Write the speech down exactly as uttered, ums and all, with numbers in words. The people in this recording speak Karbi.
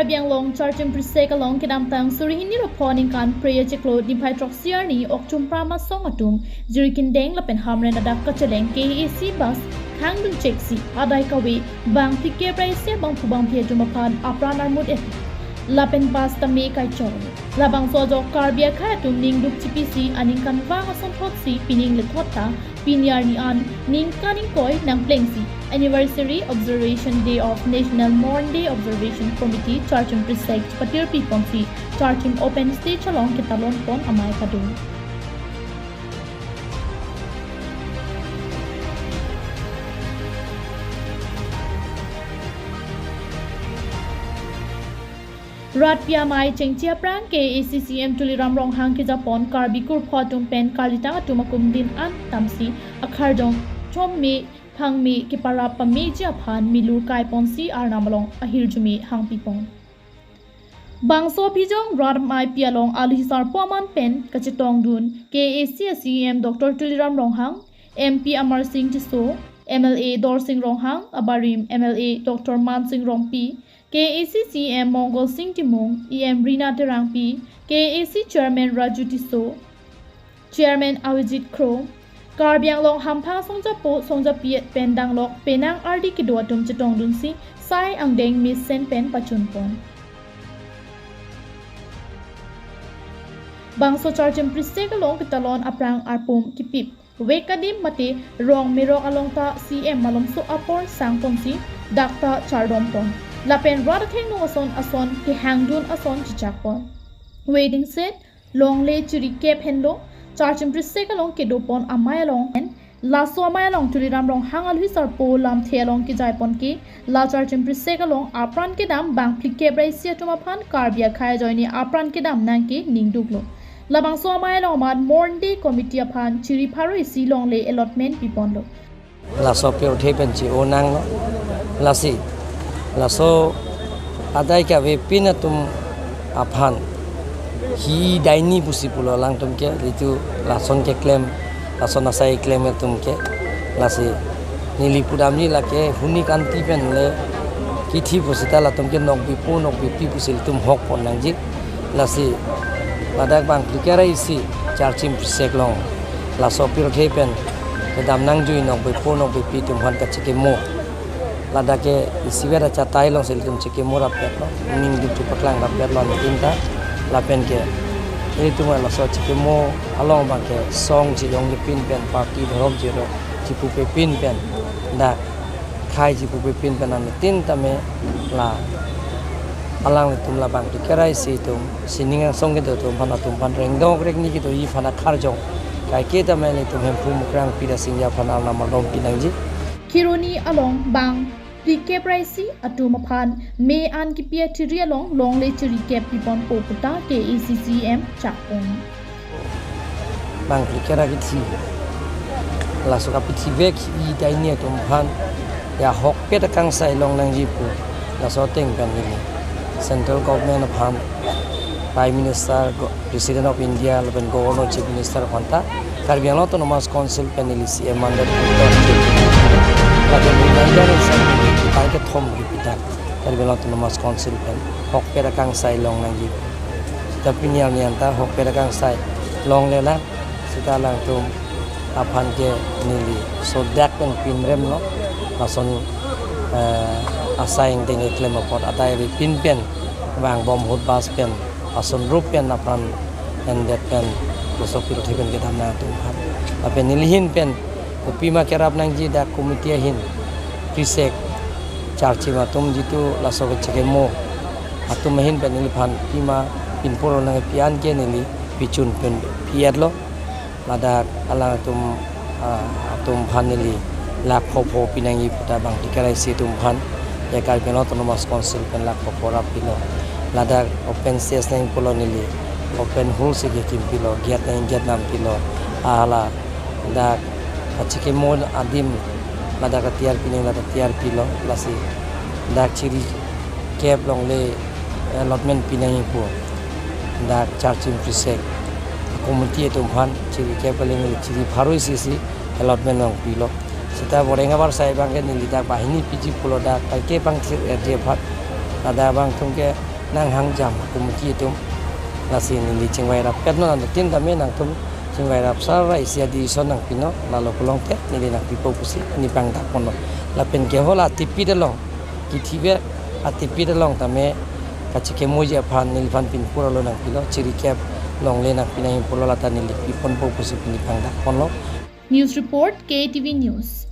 Karbi Anglong Charchim Prisek along kedamtang suri hini ra pho ningkan Phre achiklo niphai throksi arni Oktober asong atum Jirikindeng lapen Hamren adak kacheleng K A A C bus khangdun cheksi adai kave bang phlikep ra isi abangphu bangphi atum aphan apran armut-et lapen bus tame kaichor. Labangso ajok Karbi akhei atum ningduk chipisi aningkanvang asonthotsi pining lethot ta pini arni an ningkan ingkoi nangplengsi Anniversary Observation Day of National Mourning Day Observation Committee Charchim Prisek chipatirpi ponsi Charchim open stage along ketalon pon amei padun. Rat pi amei chengche aphrang K A A C C E M Tuliram Ronghang kejapon Karbi kurpho atum pen karlitang atum akumdin an tamsi akharjong chomme phangme keparap pameji aphan milur kaiponsi arnam along ahirjume hangpi pon. Bangso aphijong rat amei pi along alohi sarpo aman pen kachetongdun K A A C C E M Doctor Tuliram Ronghang, M P Amarsing Tisso, M L A Dorsing Ronghang, abarim M L A Doctor Mansing Rongpi, K A A C C E M Mongolsing Timung, E M Rina Terangpi, K A A C Chairman Raju Tisso, Chairman Avijit Kro, Karbi Anglong hamphang songjapo songjapi-et pen danglok penang ardi kedo atum chetongdunsi sai angdeng mesen pen pachunpon. Bangso Charchim Prisek along ketalon aphrang arpum kipip vek adim mate rong merok along ta C M malomso apor sangponsi dak ta chardompon. Lapen rat athengno ason ason kehangdun ason chechakpon. Wedding set, longle chirikep henlo Charchim Prisek along kedopon amei along pen laso amei along Tuliram Ronghang alohi sarpo lamthe along kejaipon ke la Charchim Prisek along apran kedam bang phlikep ra isi atum aphan Karbi akhei ajoine apran kedam nangke ningduklo. Labangso amei along amat Mourning Day Committee aphan chiri pharo isi longle allotment piponlo. Laso pirthe pen chi-o nanglo. Lasi laso adai kavepin atum aphan hi daini pusi pulo alangtum ke, jitu lason keklem, lason asai klem atum ke. Lasi neli pudamji lake huni kanti pen le kithi pusita latum ke nokbepo nokbepi pusi latum hokpon nangji. Lasi ladak bang phlikep ra isi Charchim Prisek along laso pirthe pen kedam nangjui nokbepo nokbepi atum aphan kachekimo. Ladak ke isivet achatai alongsi ilitum chekimo rapetlo, ningduk chepaklang rapetlo ilitum ta. Lapen ke ilitum laso chekimo along bang ke song chejongpin pen, party dhorom chiro chepupepin pen, dak khei chepupepin pen anitin tame la alanglitum labang phlikep ra isi atum sining angsong kedo atum aphan, atum aphan rengdok rengni kedoji aphan akharjong kaike tame ilitum Hemphu Mukrang Pida Singja aphan arnam ardompi nangji. Kheroni along bang phlikep ra isi atum aphan me an kepi athiri along longle chirikep piponpo puta K A A C C E M chakpon. Bang phlikep ra kithi, laso kapithi vek hi daini atum aphan ya ahokpet akangsai long nangji pu laso ateng pen neli Central Government aphan, Prime Minister, Go-, President of India lapen Governor, Chief Minister aphan ta Karbi Anglong Autonomous Council pen neli C M mandate pu lapen reminder isi pai kethom kipi ta Karbi Anglong Autonomous Council pen ahokpet akangsai long nangji. Seta pini arni an ta ahokpet akangsai longlelang, seta alangtum aphan ke neli sodak pen pinremlo, lason, eh, asai angdeng keklem apot adai avepin pen vangbom ahut bus pen ason rup pen apran endet pen laso pirthe pen kedam nang atum aphan. Lapen neli ahin pen kopima kerap nangji dak committee ahin, Prisek Charchim atum jitu laso kechekimo atum ahin pen neliphan pima pinpur nangpi an ke neli pichun pen pi-etlo. Ladak alangtum, ah, atum aphan neli lakh pho pho pinangji puta bang phlikep ra isi atum aphan ya Karbi Anglong Autonomous Council pen lakh pho pho rappilo. Ladak open stage nangji pulo neli, open hall si kekim pilo, gate nangji gate nampilo. Hala dak kachekimo adim ladak katiyar pi nangji ladak tiyar pilo, lasi dak chirikep longle allotment pinangji pu dak Charchim Prisek committee atum aphan chirikep kali neli chiri pharo isi si allotment nangpilo. Seta boreng abar sai bang ke neli dak banghini piji pulo dak kaike bang thir R J aphan. Ladak abang atum ke Nang hangjam committee atum, lasi neli chingvai rap ket non, anuttin tame nangtum chingvai rap sar ra isi a-decision nangpinon, lalo pulote neli nangpipo pusi neli pangdak ponlo. Lapen ke hala atipit along, kithiver atipit along tame kachikemoji aphan neliphan pinpur alo nangpilo, chirikep longle nangpi nangji pulo, lata neli piponpo pusi pini pangdak ponlo. News report, K A T V News.